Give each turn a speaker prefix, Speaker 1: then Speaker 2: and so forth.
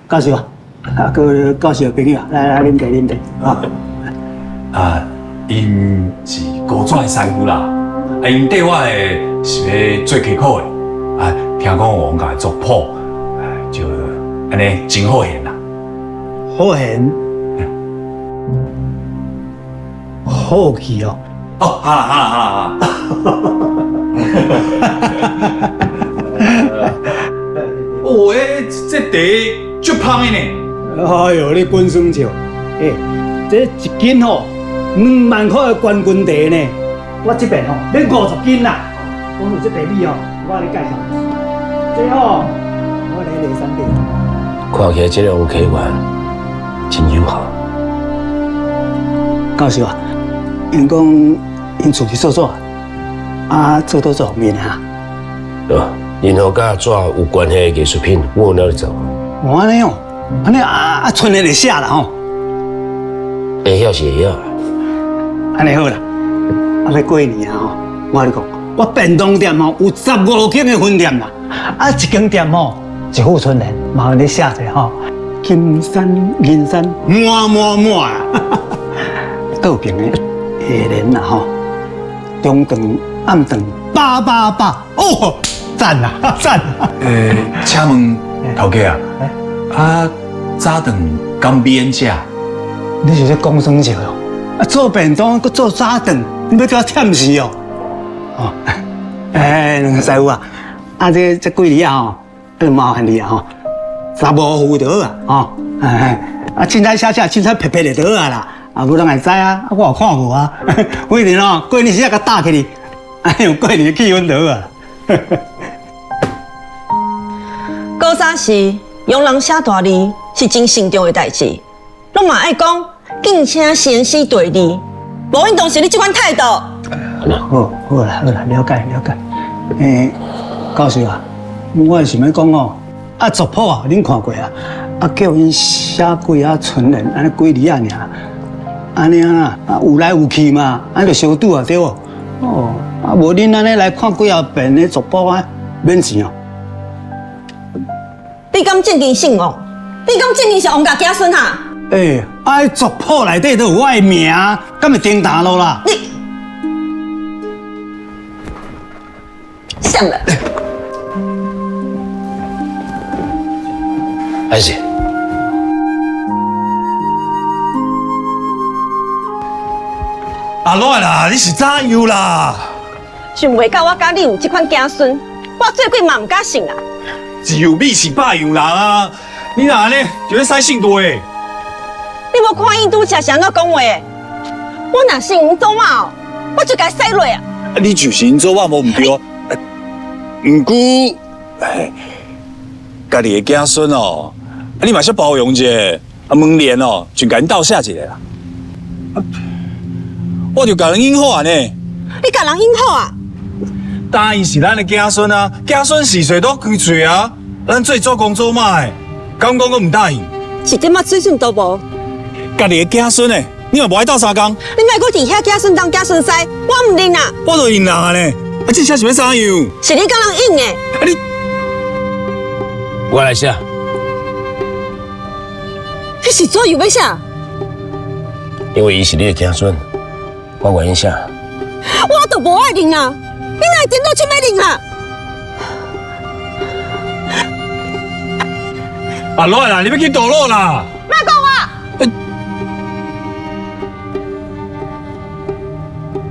Speaker 1: 教授啊，啊，閣教授朋友，來來啉茶啉茶，啊。
Speaker 2: 啊，𪜶是高紙的師傅啦，啊，𪜶綴我的是欲做刻苦的，啊，聽講王家的族譜，就按呢真好緣啦。
Speaker 1: 好緣，好氣哦。
Speaker 2: 哦，好啦好啦好啦好啦。哦，欸，這茶足芳的呢。
Speaker 1: 哎呦，你滾耍笑，欸，這一斤吼2萬塊的冠軍茶呢，我這邊吼免50斤啦。講到這茶米吼，我來你介紹。這吼，我來麗山買。
Speaker 3: 看起來這個王客員真友好。
Speaker 1: 教授啊，𪜶講𪜶厝是做紙，啊，做佗方面啊？
Speaker 3: 對，任何佮紙有關係的藝術品，我攏咧做。
Speaker 1: 哦，按呢哦，按呢啊啊，春聯會寫啦吼。
Speaker 3: 會曉是會曉。
Speaker 1: 按呢好啦，啊欲過年啊吼，我佮你講，我便當店吼有15間的分店啦，啊一間店吼一副春聯，麻煩你寫一下吼。金山銀山滿滿滿啊！倒爿的下聯啦吼，中頓暗頓八八八哦，讚啊讚！
Speaker 2: 欸，請問頭家啊，啊早頓敢免食？
Speaker 1: 你是咧講耍笑哦？啊做便當閣做早頓，你欲叫我忝死哦？哦，欸，兩個師傅啊，啊這這幾年啊吼，麻煩你啊吼，15副就好啊，吼，啊凊彩寫寫，凊彩撇撇就好啊啦。啊，無人會知啊，啊我有看無啊，反正哦，過年時仔共搭起去，哎呦，過年的氣氛就好啊。
Speaker 4: 古早時用人寫大字是真慎重的代誌，攏嘛愛講敬請先生題字，無應當是你這款態度。
Speaker 1: 好，好啦，好啦，了解了解。欸，教授啊，我是想欲講哦，啊族譜啊，恁看過啊？啊叫𪜶寫幾仔春聯，按呢幾字仔爾。按呢啊，啊有來有去嘛，按呢就相拄啊對無？哦，啊無恁按呢來看幾仔遍的族譜啊，免錢哦。
Speaker 4: 你敢正經姓王？你敢正經是王家子孫哈？
Speaker 1: 欸，啊族譜內底都有我的名，敢會叮當咯啦？
Speaker 4: 你，啥啦？
Speaker 3: 還是？
Speaker 2: 阿樂啦，你是怎樣啦？
Speaker 4: 想袂到我佮你有這款子孫，我做鬼嘛毋敢信啦。
Speaker 2: 只有你是百樣人啊！你若按呢，就欲使姓大的。
Speaker 4: 你無看𪜶拄才是按怎講話的？我若是𪜶祖媽哦，我就共伊使落啊！
Speaker 2: 你就是𪜶祖媽無毋對，毋過，家己的子孫哦，你嘛識包容者，啊門簾哦，就共𪜶鬥寫一下啦。我就共人應好啊呢。
Speaker 4: 你共人應好啊？
Speaker 2: 答應是咱的子孫啊，子孫是歲都開喙啊。咱做祖公祖媽的，敢講閣毋答應？
Speaker 4: 一點仔水準都無。
Speaker 2: 家己的子孫呢？你嘛無愛鬥相共？
Speaker 4: 你莫閣佇遐子孫東子孫西，我毋認啦。
Speaker 2: 我就認人啊呢。啊，這寫是欲怎樣？
Speaker 4: 是你共人應的。
Speaker 2: 啊你，
Speaker 3: 我來寫。
Speaker 4: 你是怎樣欲寫？
Speaker 3: 因為伊是你的子孫。我願意寫。
Speaker 4: 我都無愛認啊！你哪會顛倒手欲認啊？
Speaker 2: 阿樂啦，你欲去倒落啦？
Speaker 4: 莫講話！